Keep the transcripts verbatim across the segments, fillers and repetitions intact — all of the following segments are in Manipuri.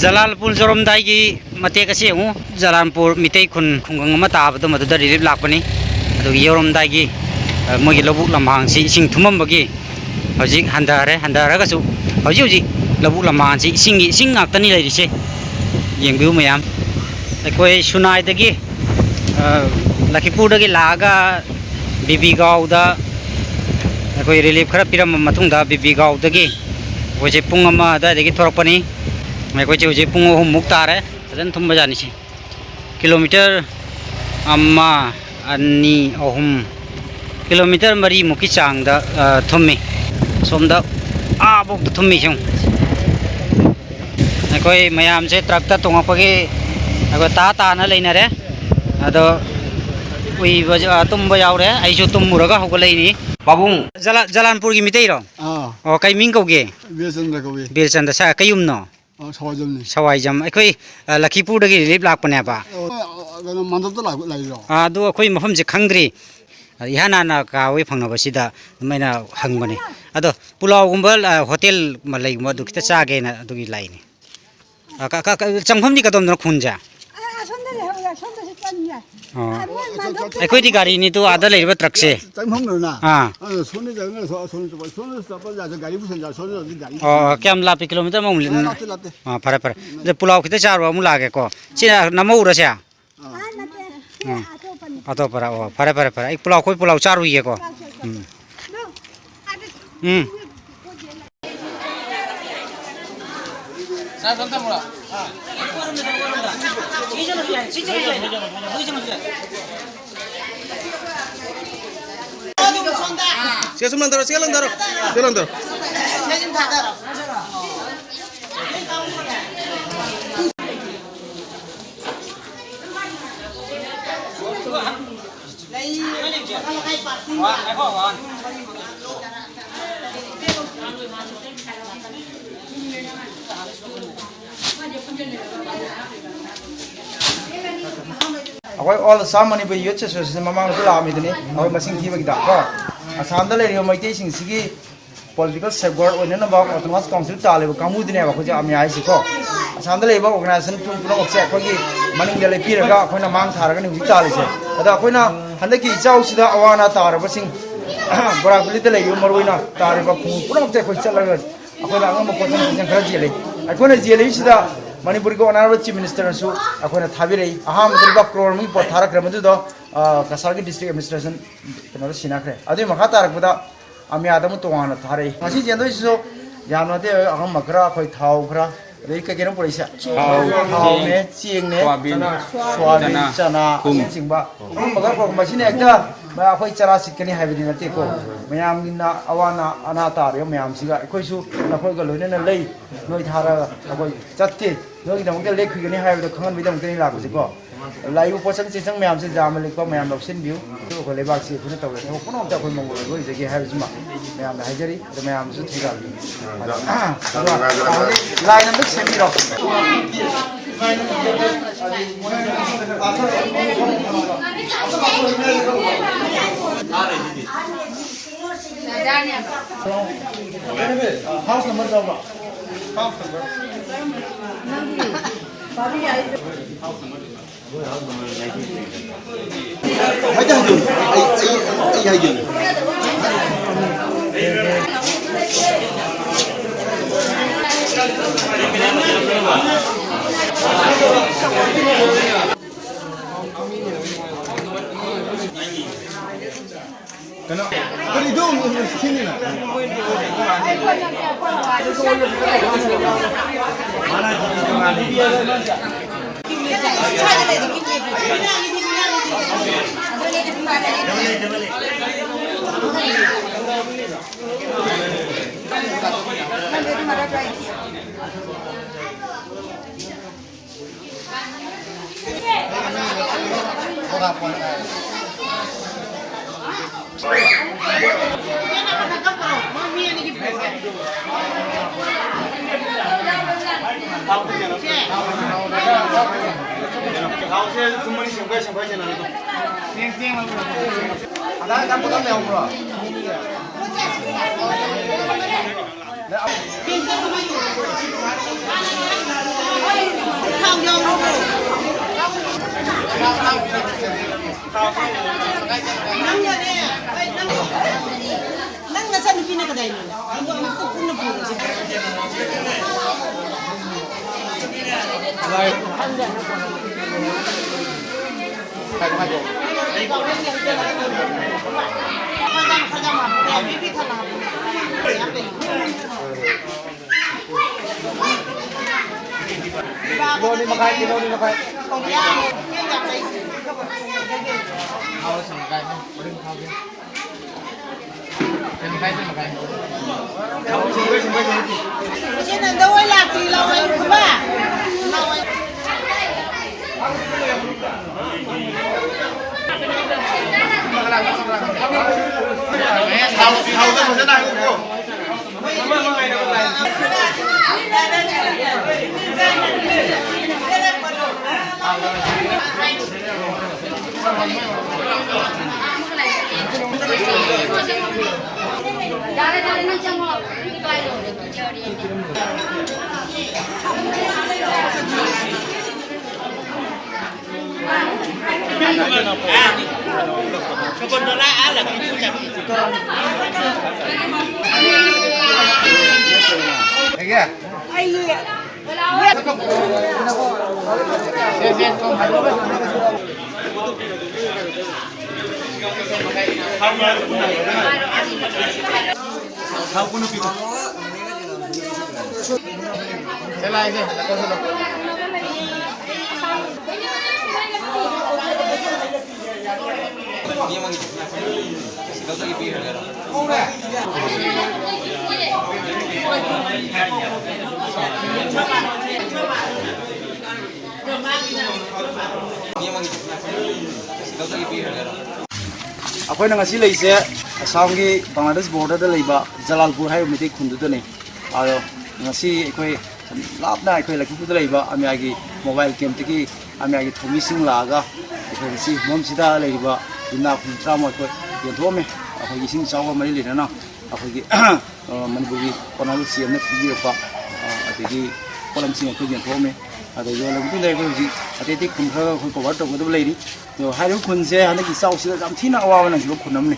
ꯖꯂꯥꯜꯄꯨꯔ ꯌꯧꯔꯝꯗꯥꯏꯒꯤ ꯃꯇꯦꯛ ꯑꯁꯤ ꯌꯦꯡꯉꯨ, ꯖꯂꯥꯜꯄꯨꯔ ꯃꯤꯇꯩ ꯈꯨꯟ ꯈꯨꯡꯒꯪ ꯑꯃ ꯇꯥꯕꯗꯣ ꯃꯗꯨꯗ ꯔꯤꯂꯤꯐ ꯂꯥꯛꯄꯅꯤ꯫ ꯑꯗꯨꯒꯤ ꯌꯧꯔꯝꯗꯥꯏꯒꯤ, ꯑ, ꯃꯣꯏꯒꯤ ꯂꯧꯕꯨꯛ ꯂꯝꯍꯥꯡꯁꯤ ꯏꯁꯤꯡ ꯊꯨꯝꯃꯝꯕꯒꯤ ꯍꯧꯖꯤꯛ ꯍꯟꯊꯔꯦ꯫ ꯍꯟꯊꯔꯒꯁꯨ ꯍꯧꯖꯤꯛ ꯍꯧꯖꯤꯛ ꯂꯧꯕꯨꯛ ꯂꯝꯍꯥꯡꯁꯤ ꯏꯁꯤꯡꯒꯤ ꯏꯁꯤꯡ ꯉꯥꯛꯇꯅꯤ ꯂꯩꯔꯤꯁꯦ꯫ ꯌꯦꯡꯕꯤꯌꯨ ꯃꯌꯥꯝ, ꯑꯩꯈꯣꯏ ꯁꯨꯅꯥꯏꯗꯒꯤ, ꯑ, ꯂꯈꯤꯄꯨꯔꯗꯒꯤ ꯂꯥꯛꯑꯒ ꯕꯤꯕꯤꯒꯥꯎꯗ ꯑꯩꯈꯣꯏ ꯔꯤꯂꯤꯐ ꯈꯔ ꯄꯤꯔꯝꯃ ꯃꯇꯨꯡꯗ ꯕꯤꯕꯤꯒꯥꯎꯗꯒꯤ ꯑꯩꯈꯣꯏꯁꯦ ꯄꯨꯡ ꯑꯃ ꯑꯗꯨꯋꯥꯏꯗꯒꯤ ꯊꯣꯔꯛꯄꯅꯤ꯫ ꯑꯩꯈꯣꯏꯁꯦ ꯍꯧꯖꯤꯛ ꯄꯨꯡ ꯑꯍꯨꯝꯃꯨꯛ ꯇꯥꯔꯦ꯫ ꯐꯖꯅ ꯊꯨꯝꯕꯖꯥꯠꯅꯤ ꯁꯤ꯫ ꯀꯤꯂꯣꯃꯤꯇꯔ ꯑꯃ, ꯑꯅꯤ, ꯑꯍꯨꯝ, ꯀꯤꯂꯣꯃꯤꯇꯔ ꯃꯔꯤꯃꯨꯛꯀꯤ ꯆꯥꯡꯗ, ꯑ, ꯊꯨꯝꯃꯤ꯫ ꯑꯁꯣꯝꯗ ꯑꯥꯕꯣꯛꯇ ꯊꯨꯝꯃꯤ ꯁꯤ ꯌꯦꯡꯉꯨ꯫ ꯑꯩꯈꯣꯏ ꯃꯌꯥꯝꯁꯦ ꯇ꯭ꯔꯛꯇ ꯇꯣꯡꯉꯛꯄꯒꯤ ꯑꯩꯈꯣꯏ ꯇꯥ ꯇꯥꯅ ꯂꯩꯅꯔꯦ꯫ ꯑꯗꯣ ꯎꯏꯕ, ꯑ, ꯇꯨꯝꯕ ꯌꯥꯎꯔꯦ꯫ ꯑꯩꯁꯨ ꯇꯨꯝꯃꯨꯔꯒ ꯍꯧꯒꯠꯂꯛꯏꯅꯤ꯫ ꯄꯥꯕꯨꯡ꯫ ꯖꯂꯥ-, ꯖꯂꯥꯟꯄꯨꯔꯒꯤ ꯃꯤꯇꯩꯔꯣ? ꯑꯥ꯫ ꯑꯣ, ꯀꯩ ꯃꯤꯡ ꯀꯧꯒꯦ? ꯕꯤꯔꯆꯟꯗ꯭ꯔ ꯀꯧꯏ꯫ ꯕꯤꯔꯆꯟꯗ꯭ꯔ, ꯁꯥ-, ꯀꯩ ꯌꯨꯝꯅꯣ? ꯑ, ꯁꯋꯥꯏꯖꯝꯅꯤ꯫ ꯁꯋꯥꯏꯖꯝ꯫ ꯑꯩꯈꯣꯏ, ꯑ, ꯂꯈꯤꯄꯨꯔꯗꯒꯤ ꯔꯤꯂꯤꯐ ꯂꯥꯛꯄꯅꯦꯕ꯫ ꯑ, ꯀꯩꯅꯣ, ꯃꯟꯗꯞꯇ ꯂꯥꯛ-, ꯂꯥꯛꯏꯔꯣ? ꯑ, ꯑꯗꯨ ꯑꯩꯈꯣꯏ ꯃꯐꯝꯁꯦ ꯈꯪꯗ꯭ꯔꯤ꯫ ꯑ, ꯏꯍꯥꯟ ꯍꯥꯟꯅ ꯀꯥ ꯍꯣꯏ ꯐꯪꯅꯕꯁꯤꯗ ꯑꯗꯨꯃꯥꯏꯅ ꯍꯪꯕꯅꯦ꯫ ꯑꯗꯣ ꯄꯨꯂꯥꯎꯒꯨꯝꯕ, ꯑ, ꯍꯣꯇꯦꯜ ꯑꯃ ꯂꯩꯒꯨꯝꯕ ꯑꯗꯨ ꯈꯤꯇ ꯆꯥꯒꯦꯅ ꯑꯗꯨꯒꯤ ꯂꯥꯛꯏꯅꯦ꯫ ꯑ, ꯀ-, ꯀ-, ꯀ-, ꯆꯪꯐꯝꯗꯤ ꯀꯗꯣꯝꯗꯅꯣ ꯈꯨꯟꯁꯦ? ꯑ, ꯑꯁꯣꯝꯗ ꯂꯩꯍꯧꯋꯦ, ꯑꯁꯣꯝꯗꯁꯨ ꯆꯪꯉꯦ꯫ ꯑꯣ꯫ ꯑ, ꯃꯣꯏ ꯃꯟꯗꯞꯇ ꯑꯩꯈꯣꯏꯗꯤ ꯂꯩꯍꯧꯋꯦ꯫ ꯒꯥꯔꯤꯅꯤꯗꯣ ꯑꯥꯗ ꯂꯩꯔꯤꯕ ꯇ꯭ꯔꯛꯁꯦ꯫ ꯆꯪꯐꯝꯗꯨꯅ? ꯑꯥ꯫ ꯑ, ꯁꯣꯝꯗ ꯆꯪꯉꯒ ꯁꯣ-, ꯁꯣꯝꯗ ꯆꯠꯄ, ꯁꯣꯝꯗ ꯆꯠꯄ ꯌꯥꯗꯦ, ꯒꯥꯔꯤ ꯄꯨꯁꯟ ꯌꯥꯗꯦ, ꯁꯣꯝꯗ ꯆꯠꯄꯗꯤ ꯒꯥꯔꯤ ꯑꯣ, ꯄꯨꯁꯟ ꯀꯌꯥꯝ ꯂꯥꯞꯄꯤ? ꯀꯤꯂꯣꯃꯤꯇꯔ ꯑꯃꯃꯨꯛ ꯑ, ꯂꯥꯞꯇꯦ, ꯂꯥꯞꯇꯦ꯫ ꯑ, ꯐꯔꯦ, ꯐꯔꯦ꯫ ꯑꯗ ꯄꯨꯂꯥꯎ ꯈꯤꯇ ꯆꯥꯔꯨꯔ ꯑꯃꯨꯛ ꯂꯥꯛꯑꯒꯦꯀꯣ꯫ ꯁꯤ ꯅꯝꯍꯧꯔꯁꯦ? ꯑꯥ, ꯅꯠꯇꯦ꯫ ꯁꯤ ꯎꯝ꯫ ꯑꯇꯣꯞꯄꯅꯤ꯫ ꯑꯇꯣꯞꯄꯔ? ꯑꯣ, ꯐꯔꯦ, ꯐꯔꯦ, ꯐꯔꯦ꯫ ꯑꯩ ꯄꯨꯂꯥꯎ, ꯑꯩꯈꯣꯏ ꯄꯨꯂꯥꯎ ꯆꯥꯔꯨꯏꯒꯦꯀꯣ꯫ ꯆꯥꯎ, ꯆꯥꯎ, ꯆꯥꯎ꯫ ꯎꯝ꯫ ꯑꯗꯨ, ꯑꯗꯨ ꯎꯝ꯫ ꯁꯤ ꯁꯨꯝ ꯂꯪꯊꯔꯣ, ꯁꯤ ꯂꯪꯊꯔꯣ, ꯁꯤ ꯂꯪꯊꯔꯣ꯫ ꯑꯩꯈꯣꯏ All Assam Manipur Youth Association ꯃꯃꯥꯡꯗꯁꯨ ꯂꯥꯛꯑꯝꯃꯤꯗꯨꯅꯤ, ꯑꯩꯈꯣꯏ ꯃꯁꯤꯡ ꯊꯤꯕꯒꯤꯗ ꯀꯣ꯫ ꯑꯁꯥꯝꯗ ꯂꯩꯔꯤꯕ ꯃꯩꯇꯩꯁꯤꯡꯁꯤꯒꯤ ꯄꯣꯂꯤꯇꯤꯀꯦꯜ ꯁꯦꯐꯒꯥꯔꯗ ꯑꯣꯏꯅꯅꯕ ꯑꯣꯇꯣꯅꯣꯃꯁ ꯀꯥꯎꯟꯁꯤꯜ ꯇꯥꯜꯂꯤꯕ ꯀꯥꯡꯕꯨꯗꯨꯅꯦꯕ ꯑꯩꯈꯣꯏꯁꯦ ꯑꯃꯤꯌꯥ ꯍꯥꯏꯁꯤꯀꯣ꯫ ꯑꯁꯥꯝꯗ ꯂꯩꯕ ꯑꯣꯔꯒꯅꯥꯏꯖꯦꯁꯟ ꯄꯨꯝꯅꯃꯛꯁꯦ ꯑꯩꯈꯣꯏꯒꯤ ꯃꯅꯤꯡꯗ ꯂꯦꯞꯄꯤꯔꯒ ꯑꯩꯈꯣꯏꯅ ꯃꯥꯡ ꯊꯥꯔꯒꯅꯤ ꯍꯧꯖꯤꯛ ꯇꯥꯜꯂꯤꯁꯦ꯫ ꯑꯗ ꯑꯩꯈꯣꯏꯅ ꯍꯟꯗꯛꯀꯤ ꯏꯆꯥꯎꯁꯤꯗ ꯑꯋꯥ ꯑꯅꯥ ꯇꯥꯔꯕꯁꯤꯡ, ꯕꯣꯔꯥ ꯚꯦꯂꯤꯗ ꯂꯩꯔꯤꯕ ꯃꯔꯨꯑꯣꯏꯅ ꯇꯥꯔꯤꯕ ꯈꯨꯡꯒꯪ ꯄꯨꯝꯅꯃꯛꯇ ꯑꯩꯈꯣꯏ ꯆꯠꯂꯒ ꯑꯩꯈꯣꯏꯅ ꯑꯉꯝꯕ ꯄꯣꯠꯁꯛ ꯆꯩꯁꯪ ꯈꯔ ꯆꯦꯜꯂꯤ꯫ ꯑꯩꯈꯣꯏꯅ ꯆꯦꯜꯂꯤꯁꯤꯗ ꯃꯅꯤꯄꯨꯔꯒꯤ ꯑꯣꯅꯔꯦꯕꯜ ꯆꯤꯐ ꯃꯤꯅꯤꯁꯇꯔꯅꯁꯨ ꯑꯩꯈꯣꯏꯅ ꯊꯥꯕꯤꯔꯛꯏ꯫ ꯑꯍꯥꯟꯕꯗ ꯂꯨꯄꯥ ꯀ꯭ꯔꯣꯔ ꯑꯃꯒꯤ ꯄꯣꯠ ꯊꯥꯔꯛꯈ꯭ꯔꯦ, ꯃꯗꯨꯗꯣ, ꯑ, ꯀꯁꯥꯔꯒꯤ ꯗꯤꯁꯇ꯭ꯔꯤꯛ ꯑꯦꯗꯃꯤꯅꯤꯁꯇ꯭ꯔꯦꯁꯟ ꯀꯩꯅꯣꯗ ꯁꯤꯟꯅꯈ꯭ꯔꯦ꯫ ꯑꯗꯨꯒꯤ ꯃꯈꯥ ꯇꯥꯔꯛꯄꯗ ꯑꯃꯤꯌꯥꯗ ꯑꯃꯨꯛ ꯇꯣꯉꯥꯟꯅ ꯊꯥꯔꯛꯏ꯫ ꯉꯁꯤ ꯆꯦꯟꯗꯣꯏꯁꯤꯁꯨ ꯌꯥꯝꯅ ꯅꯠꯇꯦ, ꯑꯉꯝꯕ ꯈꯔ, ꯑꯩꯈꯣꯏ ꯊꯥꯎ ꯈꯔ, ꯑꯗꯩ ꯀꯩ ꯀꯩꯅꯣ ꯄꯨꯔꯛꯏꯁꯦ? ꯊꯥꯎ, ꯊꯥꯎꯅꯦ, ꯆꯦꯡꯅꯦ, ꯁꯣꯌꯥꯕꯤꯟ, ꯁꯣꯌꯥꯕꯤꯟ, ꯆꯅꯥ, ꯆꯅꯥ, ꯊꯨꯝ, ꯑꯁꯤꯅꯆꯤꯡꯕ ꯑꯉꯝꯕ ꯈꯔ ꯄꯨꯔꯛꯄ꯫ ꯃꯁꯤꯅ ꯍꯦꯛꯇ ꯑꯩꯈꯣꯏ ꯆꯔꯥ ꯁꯤꯠꯀꯅꯤ ꯍꯥꯏꯕꯗꯤ ꯅꯠꯇꯦꯀꯣ꯫ ꯃꯌꯥꯝꯒꯤꯅ ꯑꯋꯥ ꯑꯅꯥ, ꯑꯅꯥ ꯇꯥꯔꯤꯕ ꯃꯌꯥꯝꯁꯤꯒ ꯑꯩꯈꯣꯏꯁꯨ ꯅꯈꯣꯏꯒ ꯂꯣꯏꯅꯅ ꯂꯩ꯫ ꯅꯣꯏ ꯊꯥꯔꯒ ꯑꯩꯈꯣꯏ ꯆꯠꯇꯦ꯫ ꯅꯣꯏꯒꯤꯗꯃꯛꯇ ꯂꯦꯞꯈꯤꯒꯅꯤ ꯍꯥꯏꯕꯗꯣ ꯈꯪꯍꯟꯕꯒꯤꯗꯃꯛꯇꯅꯤ ꯂꯥꯛꯄꯁꯦꯀꯣ꯫ ꯂꯥꯛꯏꯕ ꯄꯣꯠꯆꯪ ꯆꯦꯆꯪ ꯃꯌꯥꯝꯁꯦ ꯖꯥ ꯑꯃ ꯂꯤꯛꯄ ꯃꯌꯥꯝ ꯂꯧꯁꯤꯟꯕꯤꯌꯨ꯫ ꯑꯗꯨꯒ ꯑꯩꯈꯣꯏ ꯂꯩꯕꯥꯛꯁꯤ ꯑꯩꯈꯣꯏꯅ ꯇꯧꯔꯤꯕ ꯊꯕꯛ ꯄꯨꯝꯅꯃꯛꯇ ꯑꯩꯈꯣꯏ ꯃꯪꯒꯣꯜ ꯑꯣꯏꯕ ꯑꯣꯏꯖꯒꯦ ꯍꯥꯏꯕꯁꯤꯃ ꯃꯌꯥꯝꯗ ꯍꯥꯏꯖꯔꯤ꯫ ꯑꯗꯣ ꯃꯌꯥꯝꯁꯨ ꯊꯧꯖꯥꯜꯕꯤꯌꯨ꯫ ꯑꯗꯣ ꯍꯧꯖꯤꯛ ꯂꯥꯏꯟ ꯑꯝꯇ ꯁꯦꯝꯕꯤꯔꯣ꯫ ꯍꯥꯎꯁ ꯅꯝꯕꯔ ꯌꯥꯎꯕ꯭ꯔꯣ? House number. ꯍꯥꯏꯗꯤ ꯍꯥꯏꯗꯤ ꯑꯩ, ꯑꯩ, ꯑꯩ ꯍꯥꯏꯗꯤ꯫ ꯀꯩꯅꯣ, ꯀꯔꯤꯗꯣ ꯑꯃꯨꯛ ꯁꯤꯅꯤꯅ? ꯑꯗꯥ ꯀꯝ ꯀꯝ ꯂꯩꯍꯧꯕ꯭ꯔꯣ? ꯊꯥꯎ ꯌꯥꯎꯔꯕ꯭ꯔꯣ? ꯅꯪꯅꯅꯦ, ꯅꯪ, ꯅꯪ ꯅꯆꯥꯅꯨꯄꯤꯅ ꯀꯗꯥꯏꯅꯣ? ꯑꯗꯣ ꯑꯃꯨꯛꯇ ꯄꯨꯟꯅ ꯄꯨꯔꯁꯦ꯫ ꯀꯤꯂꯣ ꯑꯅꯤ ꯃꯈꯥꯏ, ꯀꯤꯂꯣ ꯑꯅꯤ ꯃꯈꯥꯏ꯫ ꯏꯆꯦ ꯅꯟꯗ ꯍꯣꯏ ꯂꯥꯛꯇ꯭ꯔꯤ, ꯂꯥꯛꯑꯣ, ꯈꯨꯕꯥ꯫ ꯂꯥꯛꯑꯣ꯫ ꯊꯥꯎ, ꯊꯥꯎꯗ ꯐꯖꯅ ꯍꯩꯔꯣ꯫ ꯑꯩꯈꯣꯏꯅ ꯉꯁꯤ ꯂꯩꯁꯦ ꯑꯁꯥꯝꯒꯤ ꯕꯪꯒ꯭ꯂꯥꯗꯦꯁ ꯕꯣꯔꯗꯔꯗ ꯂꯩꯕ ꯖꯂꯥꯜꯄꯨꯔ ꯍꯥꯏꯕ ꯃꯩꯇꯩ ꯈꯨꯟꯗꯨꯗꯅꯤ꯫ ꯑꯗꯣ ꯉꯁꯤ ꯑꯩꯈꯣꯏ ꯂꯥꯞꯅ ꯑꯩꯈꯣꯏ ꯂꯛꯈꯤꯄꯨꯔꯗ ꯂꯩꯕ ꯑꯃꯤꯌꯥꯒꯤ ꯃꯣꯕꯥꯏꯜ ꯀꯦꯝꯞꯇꯒꯤ ꯑꯃꯤꯌꯥꯒꯤ ꯊꯧꯃꯤꯁꯤꯡ ꯂꯥꯛꯑꯒ ꯑꯩꯈꯣꯏ ꯉꯁꯤ ꯃꯐꯝꯁꯤꯗ ꯂꯩꯔꯤꯕ ꯌꯨꯝꯅꯥꯛ ꯍꯨꯝꯐꯨꯇꯔꯥꯃꯨꯛ ꯑꯩꯈꯣꯏ ꯌꯦꯟꯊꯣꯛꯑꯝꯃꯦ꯫ ꯑꯩꯈꯣꯏꯒꯤ ꯏꯁꯤꯡ ꯏꯆꯥꯎꯒ ꯃꯔꯤ ꯂꯩꯅꯅ ꯑꯩꯈꯣꯏꯒꯤ ꯑ, ꯃꯅꯤꯄꯨꯔꯒꯤ ꯄꯣꯠꯅꯥꯎꯕ ꯁꯤ ꯑꯦꯝꯅ ꯄꯤꯕꯤꯔꯛꯄ, ꯑ, ꯑꯗꯒꯤ ꯄꯣꯠꯂꯝꯁꯤꯡ ꯑꯩꯈꯣꯏ ꯌꯦꯟꯊꯣꯛꯑꯝꯃꯤ꯫ ꯑꯗꯒꯤ ꯌꯣꯜꯂꯕ ꯃꯇꯨꯡꯗ ꯑꯩꯈꯣꯏ ꯍꯧꯖꯤꯛ ꯑꯇꯩ ꯑꯇꯩ ꯈꯨꯟ ꯈꯔꯒ ꯑꯩꯈꯣꯏ ꯀꯣꯚꯔ ꯇꯧꯒꯗꯕ ꯂꯩꯔꯤ꯫ ꯑꯗꯣ ꯍꯥꯏꯔꯤꯕ ꯈꯨꯟꯁꯦ ꯍꯟꯗꯛꯀꯤ ꯏꯆꯥꯎꯁꯤꯗ ꯌꯥꯝ ꯊꯤꯅ ꯑꯋꯥꯕ ꯅꯪꯈꯤꯕ ꯈꯨꯟ ꯑꯃꯅꯤ꯫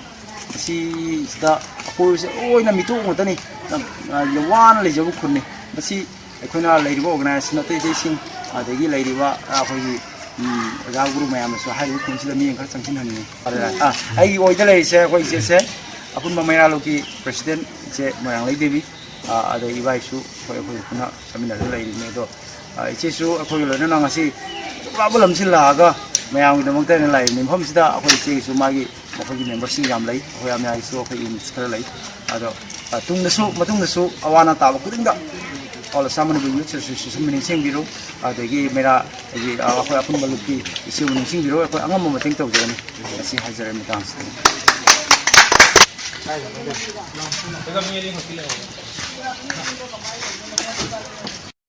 ꯃꯁꯤꯁꯤꯗ ꯑꯀꯣꯏꯕꯁꯦ ꯂꯣꯏꯅ ꯃꯤꯇꯣꯞ ꯉꯥꯛꯇꯅꯤ꯫ ꯌꯥꯝ, ꯑ, ꯌꯥꯝ ꯋꯥꯅ ꯂꯩꯖꯕ ꯈꯨꯟꯅꯤ꯫ ꯃꯁꯤ ꯑꯩꯈꯣꯏꯅ ꯂꯩꯔꯤꯕ organization ꯑꯇꯩ ꯑꯇꯩꯁꯤꯡ, ꯑꯗꯒꯤ ꯂꯩꯔꯤꯕ ꯑꯩꯈꯣꯏꯒꯤ, ꯎꯝ, ꯑꯣꯖꯥ ꯒꯨꯔꯨ ꯃꯌꯥꯝꯅꯁꯨ ꯍꯥꯏꯔꯤꯕ ꯈꯨꯟꯁꯤꯗ ꯃꯤꯠꯌꯦꯡ ꯈꯔ ꯆꯪꯁꯤꯟꯍꯟꯅꯤꯡꯉꯤ꯫ ꯑꯥ, ꯑꯩꯒꯤ ꯑꯣꯏꯗ ꯂꯩꯔꯤꯁꯦ ꯑꯩꯈꯣꯏ ꯏꯆꯦꯁꯦ, ꯑꯄꯨꯟꯕ ꯃꯩꯔꯥ ꯂꯨꯞꯀꯤ president ꯏꯆꯦ ꯃꯣꯏꯔꯥꯡꯂꯩ ꯗꯦꯕꯤ, ꯑꯥ, ꯑꯗꯩ ꯏꯕꯥꯏꯁꯨ ꯑꯩꯈꯣꯏ, ꯑꯩꯈꯣꯏ ꯄꯨꯟꯅ ꯆꯠꯃꯤꯟꯅꯗꯨꯅ ꯂꯩꯔꯤꯕꯅꯤ꯫ ꯑꯗꯣ, ꯑꯥ, ꯏꯆꯦꯁꯨ ꯑꯩꯈꯣꯏꯒ ꯂꯣꯏꯅꯅ ꯉꯁꯤ ꯑꯁꯨꯛ ꯂꯥꯞꯄ ꯂꯝꯁꯤ ꯂꯥꯛꯑꯒ ꯃꯌꯥꯝꯒꯤꯗꯃꯛꯇ ꯑꯩꯅ ꯂꯥꯛꯏꯕꯅꯤ꯫ ꯃꯐꯝꯁꯤꯗ ꯑꯩꯈꯣꯏ ꯏꯆꯦꯒꯤꯁꯨ ꯃꯥꯒꯤ, ꯃꯈꯣꯏꯒꯤ memberꯁꯤꯡ ꯌꯥꯝ ꯂꯩ, ꯑꯩꯈꯣꯏ ꯑꯃꯌꯥꯒꯤꯁꯨ ꯑꯩꯈꯣꯏ units ꯈꯔ ꯂꯩ꯫ ꯑꯗꯣ, ꯑ, ꯇꯨꯡꯗꯁꯨ, ꯃꯇꯨꯡꯗꯁꯨ ꯑꯋꯥ ꯑꯅꯥ ꯇꯥꯕ ꯈꯨꯗꯤꯡꯗ All Assam Manipur Youth Associationꯕꯨ ꯅꯤꯡꯁꯤꯡꯕꯤꯔꯨ, ꯑꯗꯒꯤ ꯃꯩꯔꯥ, ꯑꯩꯒꯤ, ꯑ, ꯑꯩꯈꯣꯏ ꯑꯄꯨꯟꯕ ꯂꯨꯞꯀꯤ ꯏꯆꯦꯕꯨ ꯅꯤꯡꯁꯤꯡꯕꯤꯔꯨ, ꯑꯩꯈꯣꯏ ꯑꯉꯝꯕ ꯃꯇꯦꯡ ꯇꯧꯖꯒꯅꯤ꯫ ꯃꯁꯤ ꯍꯥꯏꯖꯔꯦ ꯃꯇꯥꯡꯁꯤꯗ꯫